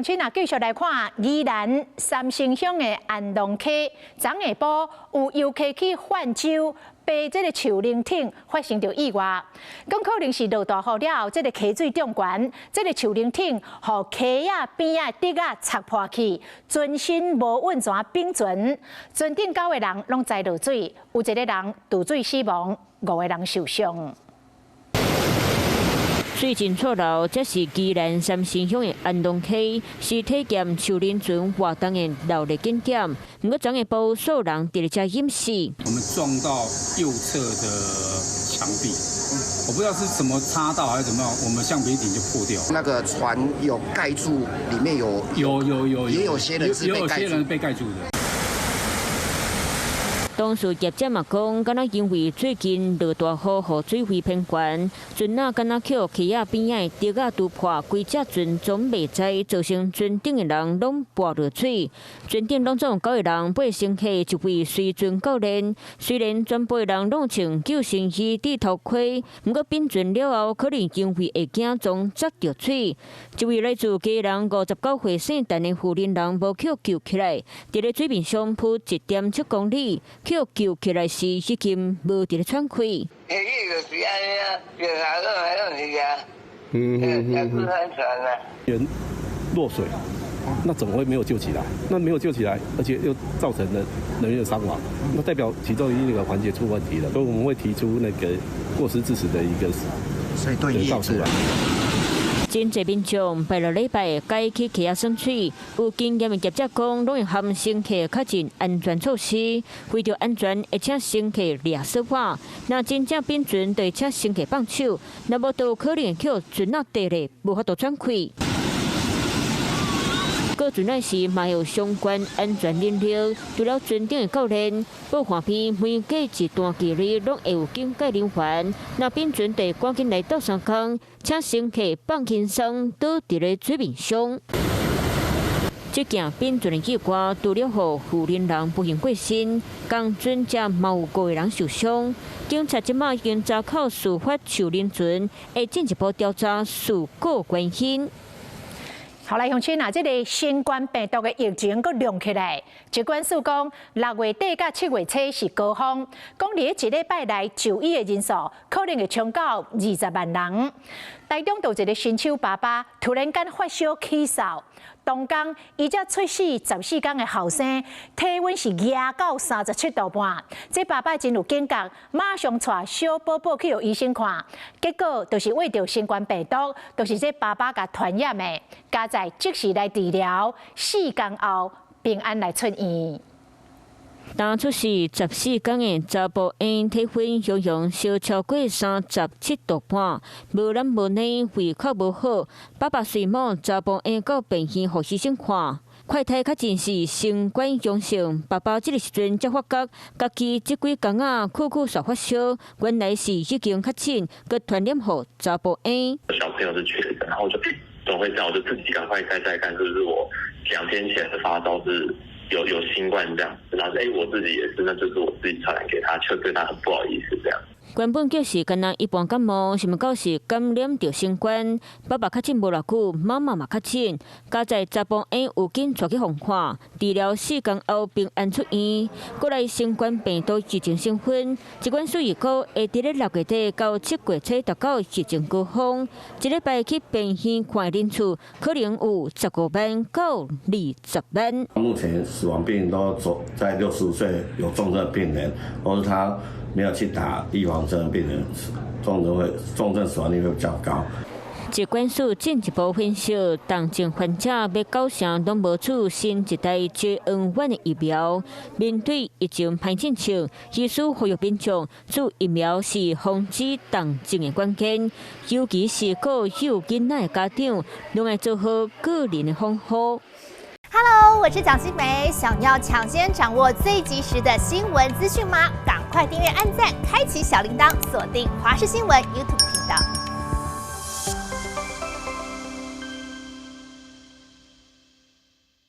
鄉親啊，繼續來看宜蘭三星鄉的安農溪，昨下晡有遊客去泛舟，爬這个樹奶艇發生著意外，講可能是落大雨了後，這个溪水漲懸，這个樹奶艇予溪仔邊仔竹仔插破去，全身無穩全反船，船頂九个人攏栽落水，有一个人墜水死亡，五个人受傷。水真錯流，這是宜蘭三星鄉的安農溪，是體驗樹奶船活動的熱門景點。毋過昨下晡，所有人佇咧遮飲食。我們撞到右側的牆壁，我不知道是什麼擦到還是怎麼樣，我們橡皮艇就破掉。那個船有蓋住，裡面有有有有，也有些人是有些人被蓋住的。當事業者嘛講，敢若因為最近落大雨，予水位偏懸，船仔敢若予溪仔邊仔的竹仔拄破，規隻船總袂知，造成船頂的人攏跋落水。船頂攏總有九個人，八乘客，一位隨船教練。雖然全部的人攏穿救生衣、戴頭盔，毋過反船了後，可能因為會驚撞砸著水。一位來自基隆59歲姓陳的婦人人無予救起來，佇咧水面上浮1.7公里。予救起來時已經無佇咧喘氣。就是按呢啊，就是啊，人落水，那怎麼會沒有救起來？那沒有救起來，而且又造成了人員的傷亡，那代表其中一個環節出問題了。所以我們會提出那個過失致死的一個所以對告訴來。真濟民眾拜六禮拜改去溪仔耍水，有經驗的業者講，攏會含乘客確認安全措施，為著安全會請乘客掠索袢。若真正反船，就會請乘客放手，若無就可能予船仔綴咧，無法度喘氣。過船仔時嘛有相關安全能力，除了船頂的教練，報岸邊每隔一段距離攏會有警戒人員。若反船得趕緊來鬥相共，請乘客放輕鬆，倒佇咧水面上。這件反船的意外，除了予婦人人不幸過身，仝船者嘛有五個人受傷。警察這馬已經查扣事發樹奶船，會進一步調查事故原因。好來，鄉親啊，這个新冠病毒的疫情閣隆起來。疾管署講，6月底佮7月初是高峰，講佇咧一禮拜內就醫的人數可能會衝到20萬人。台中就一个新手爸爸突然間發燒起嗽，當工伊才出世14工的後生，體溫是壓到37度半。這爸爸真有警覺，馬上帶小寶寶去予醫生看，結果就是驗著新冠病毒，就是這爸爸共傳染的。佳哉即時來治療，4工後平安來出院。當出世14工的查埔嬰體溫雄雄燒超過37度半，無奶無奶，胃口無好。爸爸隨抱查埔嬰到病院予醫生看，快篩確認是新冠陽性。爸爸這个時陣才發覺，家己這幾工仔久久煞發燒，原來是已經確診，閣傳染予查埔嬰。小朋友是確診，然後就怎麼會這樣？我就自己趕快篩篩看，是不是我2天前的發燒是有新冠這樣，然後我自己也是，那就是我自己傳染給他，就對他很不好意思這樣。原本就是敢若一般感冒，想袂到是感染著新冠。爸爸確診無偌久，媽媽嘛確診。佳哉查埔嬰有緊帶去予看，治療4工後平安出院。過來新冠病毒疫情升溫，疾管署預估會佇咧6月底到7月初達到疫情高峰。一禮拜去病院看的人數可能有15萬到20萬。目前死亡病人都走在65歲有重症病人，或是他沒有去打預防針的病人，重症死亡率會比較高。疾管署進一步分析，重症患者欲9成攏無注新一代 JN.1 的疫苗。面對疫情歹進程，醫師呼籲民眾注疫苗是防止重症的關鍵，尤其是閣有囡仔的家長，攏愛做好個人的防護。 Hello，我是蔣新梅，想要搶先掌握最及時的新聞資訊嗎？趕快訂閱、按讚、開啟小鈴鐺，鎖定華視新聞 YouTube 頻道。